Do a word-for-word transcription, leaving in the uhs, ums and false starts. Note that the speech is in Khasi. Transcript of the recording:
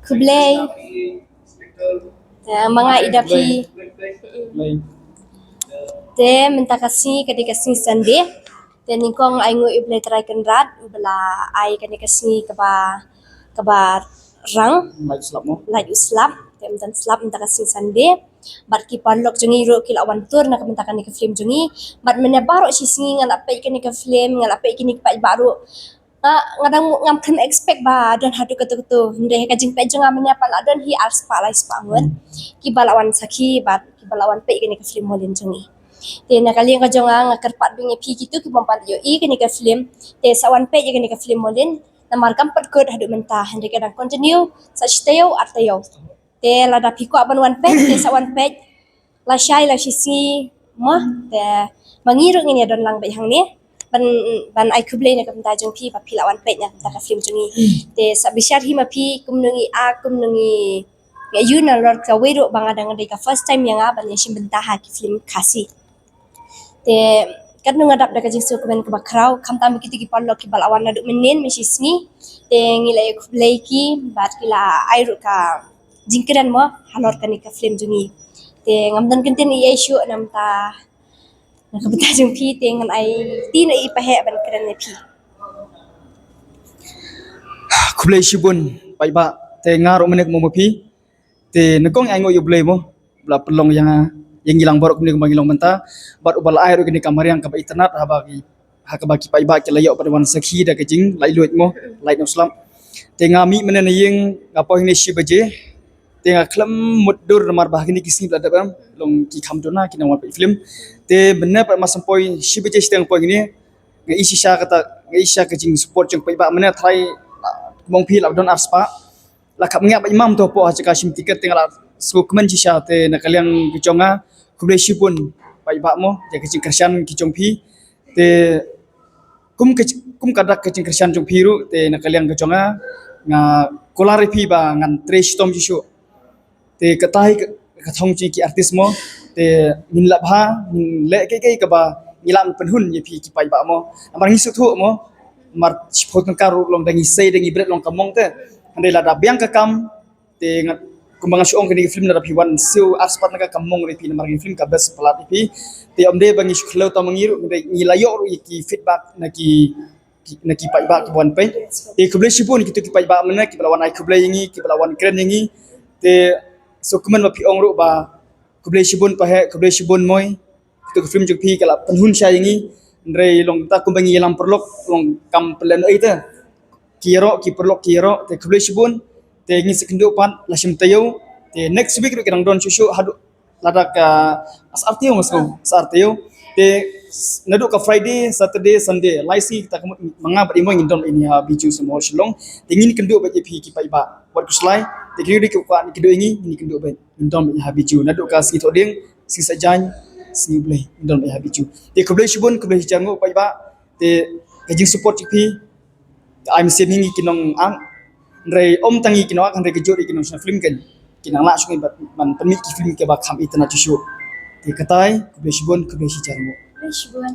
Khublei. Te ma nga i da phi. Te mynta ka sngi ka dei ka sngi Sunday. Te nyngkong ai nguh ïa u Blei Trai Kynrad uba la ai kane ka sngi kaba kaba rang. Lait slap mo. Lait u slap. Te mynta slap mynta ka sngi Sunday. Bad ki paralok jong ngi ruh ki la wan tur na ka mynta kane ka film jong ngi. Bad mynne baroh shi sngi nga la peit kane ka film, nga la peit kine ki paidbah ruh. Nga nga dang ngam khlem expect ba don haduh kato kato. Hynrei ka jingpeit jong nga mynne pat la don hi ar spah lai spah ngut. Kiba la wan sakhi bad kiba la wan peit kane ka film Molin jong ngi. Te na ka liang ka jong nga nga kyrpad bha ïa phi kito ki bym pat ïohi kane ka film. Te sa wan peit ïa kane ka film Molin. Namar kam pat kut haduh mynta hynrei ka dang continue sa shi taïew ar taïew. Te lada phi kwah ban wan peit te sa wan peit. Lashai la shi sngi mo te ma ngi ruh ngin ïa don lang beit hangne. Ban ban ai khublei na ka bynta jong phi ba phi la wan peit na ka bynta ka film jong ngi. Te sa bishar hi ma phi kumno ngi a kumno ngi ngi ïa ïoh nalor kawei ruh ba nga dang dei ka first time ïa nga ban ïa shim bynta ha ki film Khasi. Te katno nga dap da ka jingsngewkmen kaba khraw khamtam kito ki paralok kiba la wan naduh mynnin mynshisngi. Te ngi la ïa khublei ki bad ki la ai ruh ka jingkren mo halor kane ka film jong ngi. Te ngam don kyntien ei ei shuh namta na ka bynta jong phi te ngan ai ti na i paheh ban kren ïa phi. Khublei shibun paidbah te nga ruh mynne mo ma phi. Te nyngkong ai nguh ïa u Blei mo ba la pynlong ïa nga ïa ngi lang baroh kumne kumba ngi long mynta. Bad uba la ai ruh kane ka mariang kaba itynnad haba ki ha kaba ki paidbah ki la ïoh bad wan sakhi da ka jinglaitluid mo lait u slap. Te nga mih mynne na ïing nga poi hangne shi baje. Te nga khlem mutdur namar ba ha kine ki sngi ba la dep em long ki kham duna ki nang wan peit film. Te mynne pat mar shu poi shi baje shi teng poi hangne nga i shisha kata nga i shisha ka jingsupport jong paidbah mynne tharai kumba ong phi la don ar spah. La khap ngiah bad imam to hapoh ha jaka shim tiket te nga la sngewkmen shisha te na ka liang ka jong nga khublei shibun paidbah mo ïa ka jingkyrshan ki jong phi te kum ka kum ka dak ka jingkyrshan jong phi ruh te na ka liang ka jong nga nga kular ïa phi ba ngan trei shitom shisha te katai ka thong jong ki artist mo te ngin lah bha ngin leh kaei kaei kaba ngi lah pynhun ïa phi ki paidbah mo namar ngi sngewthuh mo mar shiphew tyngka ruh long da ngi sei da ngi bret long ka mong te hynrei lada biang ka kam te nga kumba nga shu ong kane ka film lada phi wan siew ar spah tyngka ka mong ïa phi namar kane ka film ka best palat ïa phi te ym dei ba ngi shu khlem tang ma ngi ruh hynrei ngi la ïoh ruh ïa ki feedback na ki na ki paidbah kiba wan peit te khublei shibun kito ki paidbah mynne kiba la wan ai khublei ïa ngi kiba la wan kren ïa ngi te sngewkmen ba phi ong ruh ba khublei shibun paheh khublei shibun moi. Kito ki film jong phi ka la pynhun sha ïa ngi hynrei long ta kumba ngi ïalam paralok long kam pynlehnohei te ki ïaroh ki paralok ki ïaroh te khublei shibun te ngin sa kynduh pat la shim taïew te next week ruh ki dang don shuh shuh haduh lada ka sa ar taïew nga sngew sa ar taïew te naduh ka Friday Saturday Sunday lai sngi kita ka mut ma nga bad i moi ngin don ïa ngi ha Bijou Cinema Hall Shillong te ngin kynduh bad ïa phi ki paidbah wat khuslai te kynduh ki kwah kynduh ïa ngi ngin kynduh bad ngin don ïa ngi ha Bijou naduh ka sngi Thohdieng sngi Saitjaiñ sngi U Blei ngin don bad ïa ngi ha Bijou te khublei shibun khublei shihajar nguh paidbah te ka jingsupport jong phi ka ai mynsiem ïa ngi ki nongak hynrei ym tang ïa ki nongak hynrei ka jur ïa ki nongshna film kan ki nang lah shuh ban pynmih ki film kiba kham itynnad shuh shuh te katai khublei shibun khublei shihajar nguh. Khublei shibun.